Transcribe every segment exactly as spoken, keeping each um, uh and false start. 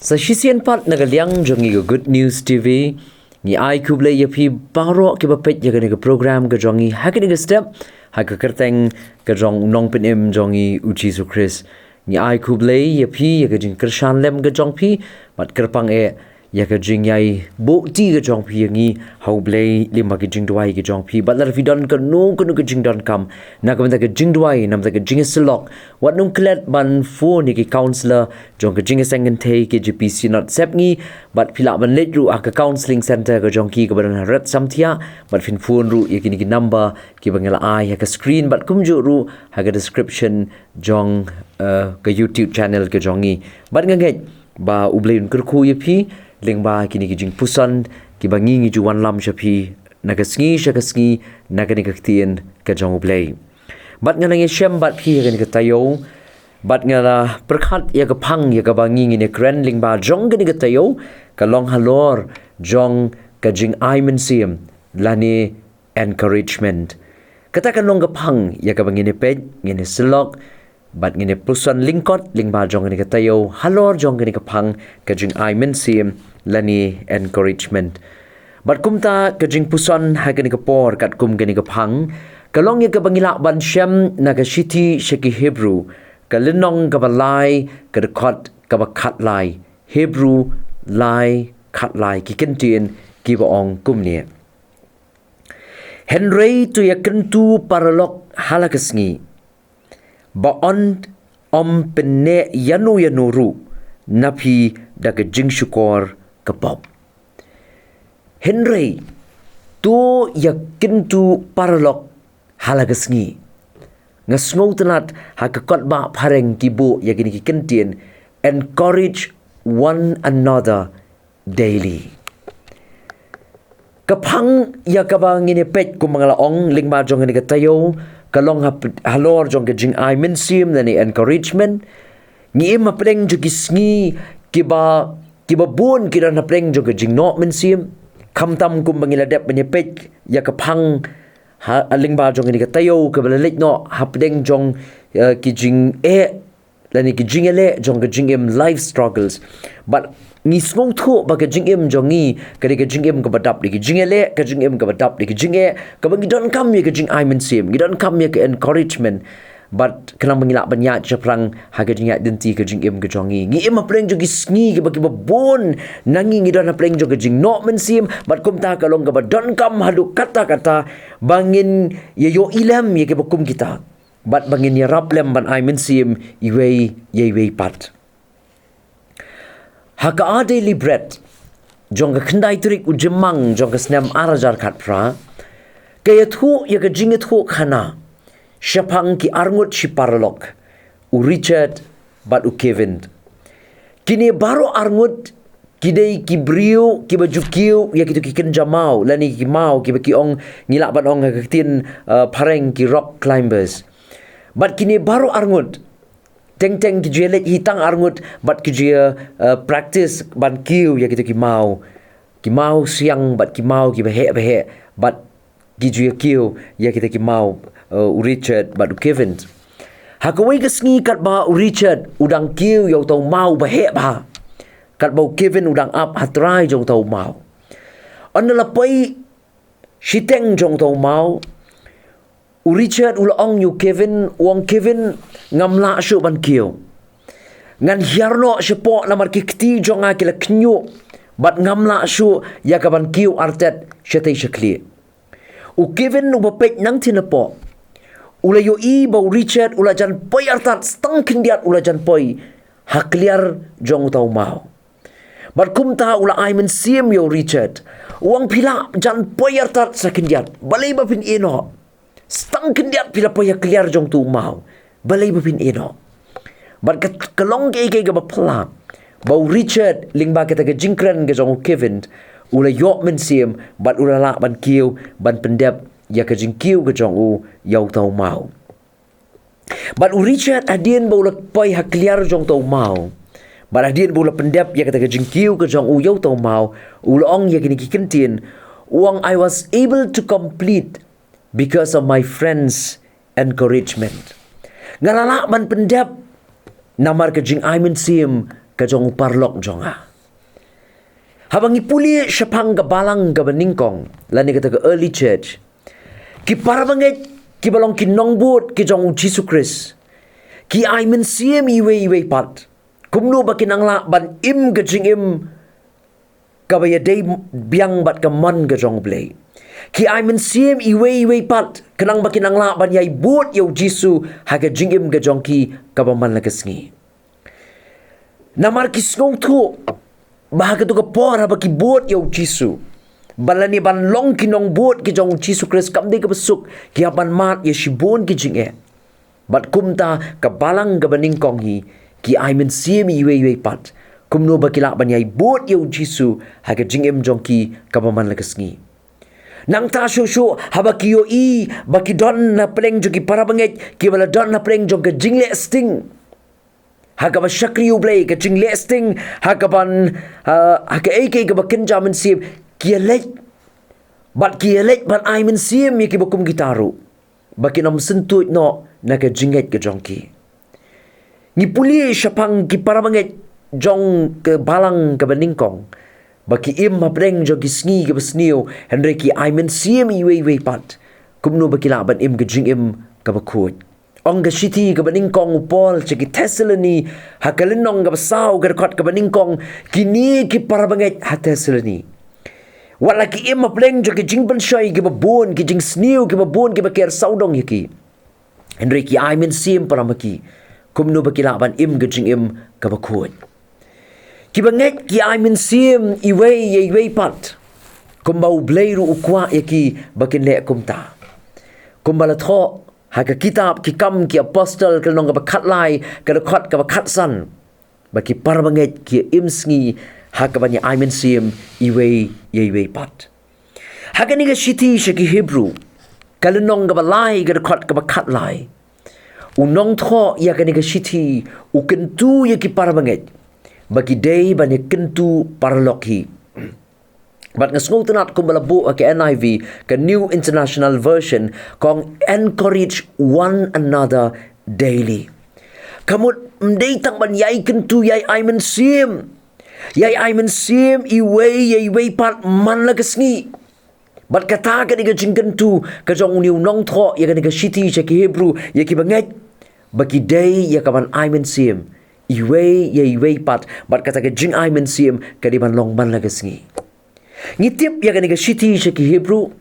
Sa shisien pat na ka liang jong ngi ka Good News T V, ngi ai khublei ïa phi baroh kiba peit ïa kane ka program ka jong ngi ha kane ka step, ha ka kyrteng ka jong u Nongpynim jong ngi u Jisu Khrist. Ngi ai khublei ïa phi ïa ka jingkyrshan lem ka jong phi, bad kyrpang eh ïa ka jingïai buh ti ka jong phi ïa ngi ha U Blei lyngba ka jingduwai ka jong phi. Bad lada phi don kano kano ka jingdonkam, na ka bynta ka jingduwai, na ka bynta ka jingïasyllok, wat nym klet ban phone ïa ki counsellor jong ka jingïaseng kynthei K J P Synod Sepngi, bad phi lah ban leit ruh ha ka counselling centre ka jong ki kaba don ha Red Samthiah, bad phin phone ruh ïa kine ki number kiba ngi la ai ha ka screen, bad kumjuh ruh ha ka description jong, eh, ka YouTube channel ka jong ngi. Bad nga ngeit ba U Blei un kyrkhu ïa phi lyngba kine ki jingpuson kiba ngi ngi ju wanlam sha phi na ka sngi sha ka sngi na kane ka ktien ka jong U Blei. Bad nga nang ïashem bad phi ha kane ka taïew, bad nga la pyrkhat ïa ka phang ïa kaba ngi ngin ïa kren lyngba jong kane ka taïew, ka long halor jong ka jingai mynsiem lane encouragement. Kata ka long ka phang ïa kaba ngin ïa peit, ngin ïa syllok, bad ngin ïa puson lyngkot lyngba jong kane ka taïew halor jong kane ka phang ka jingai mynsiem lane encouragement. Bad kumta ka jingpuson ha kane ka por katkum kane ka phang ka long ïa kaba ngi lah ban shem na ka shithi sha ki Hebru, ka lynnong kaba lai, ka dkhot kaba khatlai. Hebru lai khatlai, ki kyntien kiba ong kumne: Hynrei to ïakyntu paralok ha la ka sngi, ba yn ym pynneh ïano ïano ruh na phi da ka jingshukor ka pop. Hynrei to ïakyntu paralok ha la ka sngi. Nga sngewtynnat ha ka kot ba phareng ki buh ïa kine ki kyntien, encourage one another daily. Ka phang ïa kaba ngin ïa peit kumba nga la ong lyngba jong kane ka taïew ka long ha p-, halor jong ka jingai mynsiem lane encouragement. Ngi im hapdeng jong ki sngi kiba, kiba bun ki don hapdeng jong ka jingnoh mynsiem. Khamtam kumba ngi la dep ban ïa peit ïa ka phang ha, ha lyngba jong kane ka taïew kaba la leit noh hapdeng jong, eh, ki jingeh lane ki jingïaleh jong ka jingim, life struggles. Bad ngi sngewthuh ba ka jingim jong ngi ka dei ka jingim kaba dap da ki jingïaleh, ka jingim kaba dap da ki jingeh, kaba ngi donkam ïa ka jingai mynsiem, ngi donkam ïa ka encouragement. Bad khnang ba ngi lah ban ïaid shaphrang ha ka jingïaid lynti ka jingim ka jong ngi. Ngi im hapdeng jong ki sngi kiba, kiba bun na ngi ngi don hapdeng jong ka jingnoh mynsiem, bad kumta ka long kaba donkam haduh katta katta ba ngin ïa ïohi lem ïa kiba kum kita, bad ba ngin ïarap lem ban ai mynsiem iwei ïa iwei pat. Ha ka Our Daily Bread jong ka khyndai tarik u Jymmang jong ka snem ar hajar khatphra, ka ïathuh ïa ka jingïathuhkhana shaphang ki arngut shi paralok, u Richard bad u Kevin. Kine baroh arngut ki dei ki briew kiba ju kiew ïa kito ki kynja maw lane ki maw kiba ki ong, ngi lah ban ong ha ka ktien, uh, phareng, ki rock climbers. Bad kine baroh arngut teng teng ki ju ïaleit hi tang arngut bad ki ju ïa, uh, practice ban kiew ïa kito ki maw, ki maw siang bad ki maw kiba heh ba heh, bad ki ju ïa kiew ïa kita ki maw, uh, u Richard bad u Kevin. Ha kawei ka sngi katba u Richard u dang kiew ïa uta u maw ba heh ba, katba u Kevin u dang ap ha trai jong uta u maw, ynda la poi shiteng jong uta u maw, u Richard u la ong ïa u Kevin, u ong, Kevin, ngam lah shuh ban kiew. Ngan hiar noh shapoh namar ki kti jong nga ki la khñiuh, bad ngam lah shuh ïa ka ban kiew artet shatei shakhlieh. U Kevin uba peit nangtei napoh u la ïohi ba u Richard u la jan poi artat, stang khyndiat u la jan poi ha kliar jong uta u maw. Bad kumta u la ai mynsiem ïa u Richard, u ong, phi la jan poi artat sa khyndiat, balei ba phin ïeh noh? Stang khyndiat phi la poi ha kliar jong uta u maw, balei ba phin ïeh noh? Bad ka, ka long kaei kaei kaba phylla ba u Richard lyngba kata ka jingkren ka jong u Kevin u la ïoh mynsiem bad u la lah ban kiew, ban pyndep ïa ka jingkiew ka jong u ïa uta u maw. Bad u Richard hadien ba u la poi ha kliar jong uta u maw, bad hadien ba u la pyndep ïa kata ka jingkiew ka jong u ïa uta u maw, u la ong ïa kine ki kyntien, u ong, I was able to complete because of my friends' encouragement. Nga la lah ban pyndep namar ka jingai mynsiem ka jong u paralok jong nga. Haba ngi pule shaphang ka balang kaba nyngkong, lane kata ka early church, ki parabangeit kiba long ki nongbud ki jong u Jisu Khrist, ki ai mynsiem iwei iwei pat, kumno ba kin nang lah ban im ka jingim kaba ïadei biang bad ka mon ka jong u Blei. Ki ai mynsiem iwei iwei pat khnang ba kin nang lah ban ïai bud ïa u Jisu ha ka jingim ka jong ki kaba man la ka sngi. Namar ki sngewthuh ba ha katu ka por haba ki bud ïa u Jisu, ba lane ban long ki nongbud ki jong u Jisu Khrist kam dei kaba suk, ki hap ban mad ïa shibun ki jingeh. Bad kumta ka balang kaba nyngkong hi, ki ai mynsiem iwei iwei pat, kumno ba ki lah ban ïai bud ïa u Jisu ha ka jingim jong ki kaba man la ka sngi. Nangta shuh shuh haba ki ïohi ba ki don na pdeng jong ki parabangeit kiba la don na pdeng jong ka jingleh sting ha kaba shakri u Blei, ka jingleh sting ha kaban, ha, ha kaei kaei kaba kynja mynsiem, ki ïaleit, bad ki ïaleit ban ai mynsiem ïa kiba kum kita ruh, ba kin ym syntuid noh na ka jingngeit ka jong ki. Ngi pule shaphang ki parabangeit jong ka balang kaba nyngkong, ba ki im hapdeng jong ki sngi kiba sniew, hynrei ki ai mynsiem iwei iwei pat, kumno ba ki lah ban im ka jingim kaba khuid. Ong ka shithi kaba nyngkong u Paul sha ki Thessaloni, ha ka lynnong kaba saw, ka dkhot kaba nyngkong, kine ki parabangeit ha Thessaloni, wat la ki im hapdeng jong ki jingpynshoi kiba bun, ki jingsniew kiba bun, kiba ker sawdong ïa ki, hynrei ki ai mynsiem para ma ki, kumno ba ki lah ban im ka jingim kaba khuid. Kiba ngeit ki ai mynsiem iwei ïa iwei pat, kumba u Blei ruh u kwah ïa ki ba kin leh kumta. Kumba la thoh ha ka kitab Ki Kam ki Apostol, ka lynnong kaba khatlai, ka dkhot kaba khatsan, ba ki parabangeit ki im sngi ha kaban ïa ai mynsiem iwei ïa iwei pat. Ha kane ka shithi sha ki Hebru, ka lynnong kaba lai, ka dkhot kaba khatlai, u nongthoh ïa kane ka shithi u kyntu ïa ki parabangeit ba ki dei ban ïa kyntu paralok hi. Bad nga sngewtynnad kumba la buh ha ka N I V, ka New International Version, ka ong, "Encourage one another daily." Ka mut ym dei tang ban ïai kyntu, ïai ai mynsiem, ïai ai mynsiem iwei ïa iwei pat man la ka sngi. Bad kata ka dei ka jingkyntu ka jong une u nongthoh ïa kane ka shithi sha ki Hebru ïa kiba ngeit ba ki dei ïa kaban ai mynsiem iwei ïa iwei pat, bad kata ka jingai mynsiem ka dei ban long man la ka sngi. Ngi tip ïa kane ka shithi sha ki Hebru,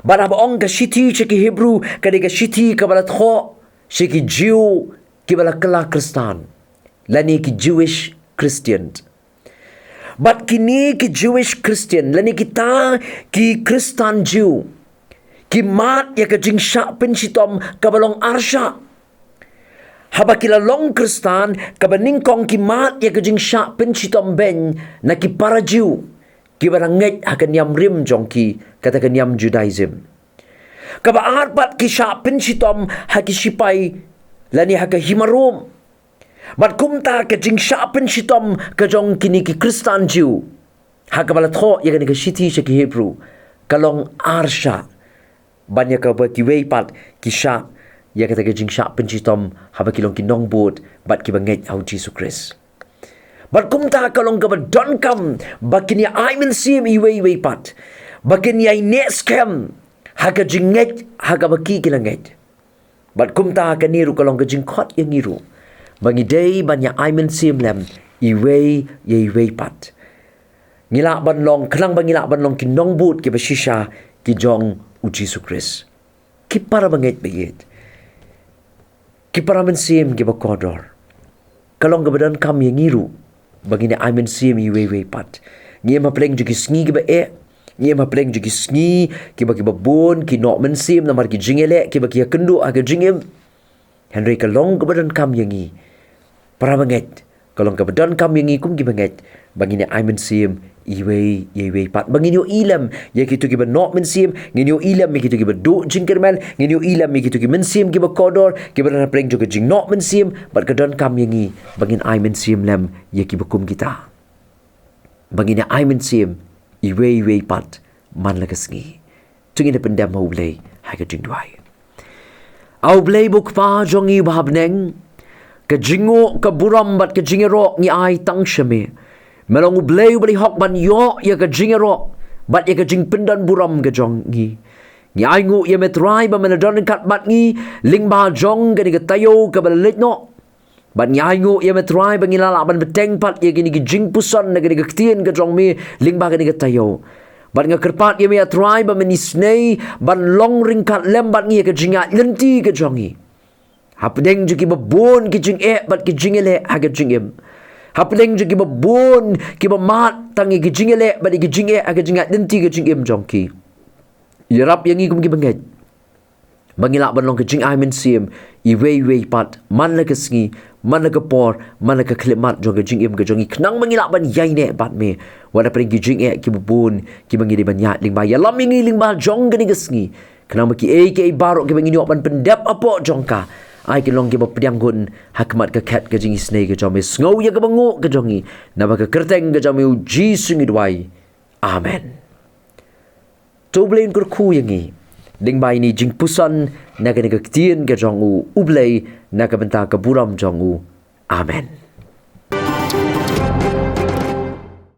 bad haba ong ka shithi sha ki Hebru, ka dei ka shithi kaba la thoh sha ki Jiw kiba la kylla Khristan, lane ki Jewish Christian. Bad kine ki Jewish Christian, lane kita ki Khristan Jiw, ki mad ïa ka jingshah pynshitom kaba long arshah. Haba ki la long Khristan, kaba nyngkong ki mad ïa ka jingshah pynshitom beiñ na ki para Jiw kiba la ngeit ha ka niam rim jong ki, kata ka niam Judaism. Kaba ar pat ki shah pynshitom ha ki shipai, lane ha ka hima Rom. Bad kumta ka jingshah pynshitom ka jong kine ki Khristan Jiw, ha kaba la thoh ïa kane ka shithi sha ki Hebru, ka long arshah ban ïa kaba kiwei pat ki shah ïa kata ka jingshah pynshitom haba ki long ki nongbud bad kiba ngeit ha u Jisu Khrist. Bad kumta ka long kaba donkam ba kin ïa ai mynsiem iwei iwei pat, ba kin ïai neh skhem ha ka jingngeit ha kaba ki ki la ngeit. Bad kumta kane ruh ka long ka jingkhot ïa ngi ruh, ba ngi dei ban ïa ai mynsiem lem iwei ïa iwei pat. Ngi lah ban long, khnang ba ngi lah ban long ki nongbud kiba shisha ki jong u Jisu Khrist. Ki parabangeit ba ïeit, ki para mynsiem kiba kordor, ka long kaba donkam ïa ngi ruh ba ngin ïa ai mynsiem iwei iwei pat. Ngi im hapdeng jong ki sngi kiba eh, ngi im hapdeng jong ki sngi kiba, kiba bun ki noh mynsiem namar ki jingïaleh kiba ki ïakynduh ha ka jingim. Hynrei ka long kaba donkam ïa ngi, parabangeit, ka long kaba donkam ïa ngi kum kiba ngeit, ba ngin ïa ai mynsiem iwei ïa iwei pat, ba ngin ïohi lem ïa kito kiba noh mynsiem, ngin ïohi lem ïa kito kiba duh jingkyrmen, ngin ïohi lem ïa kito ki mynsiem kiba kordor, kiba don hapdeng jong ka jingnoh mynsiem. Bad ka donkam ïa ngi ba ngin ai mynsiem lem ïa kiba kum kita, ba ngin ïa ai mynsiem iwei iwei pat man la ka sngi. To ngin ïa pyndem ha u Blei ha ka jingduwai. A u Blei ba u Kpa jong ngi uba ha bneng, Ka jingnguh, ka burom bad ka jingïaroh ngi ai tang sha me. Me long U Blei uba la hok ban ïoh ïa ka jingïaroh bad ïa ka jingpyndonburom ka jong ngi. Ngi ainguh ïa me Trai ba me la don ryngkat bad ngi lyngba jong kane ka taïew kaba la leit noh. Bad ngi ainguh ïa me Trai ba ngi la lah ban bteng pat ïa kine ki jingpuson na kane ka ktien ka jong me lyngba kane ka taïew. Bad nga kyrpad ïa me Trai ba men isynei ban long ryngkat lem bad ngi ïa ka jingïaid lynti ka jong ngi. Hapdeng jong kiba bun ki jingeh bad ki jingïaleh ha ka jingim. Hapdeng jong kiba bun kiba mad tang ïa ki jingïaleh bad ïa ki jingeh ha ka jingïaid lynti ka jingim jong ki. Ïarap ïa ngi kum kiba ngeit ba ngi lah ban long ka jingai mynsiem iwei iwei pat man la ka sngi, man la ka por, man la ka khyllipmat jong ka jingim ka jong ngi, khnang ba ngi lah ban ïaineh bad me. Wat hapdeng ki jingeh kiba bun kiba ngi dei ban ïaid lyngba, ïalam ïa ngi lyngba jong kane ka sngi. Khnang ba kiei kiei baroh kiba ngin ïoh ban pyndep hapoh jong ka, ai kin long kiba pdiang hun ha khmat ka khet ka jingisynei ka jong me. Sngew ïa kaba nguh ka jong ngi, naba ka kyrteng ka jong me U Jisu ngi duwai. Amen. To U Blei un kyrkhu ïa ngi lyngba ine i jingpuson na kane ka ktien ka jong U, U Blei na ka bynta ka burom jong U. Amen.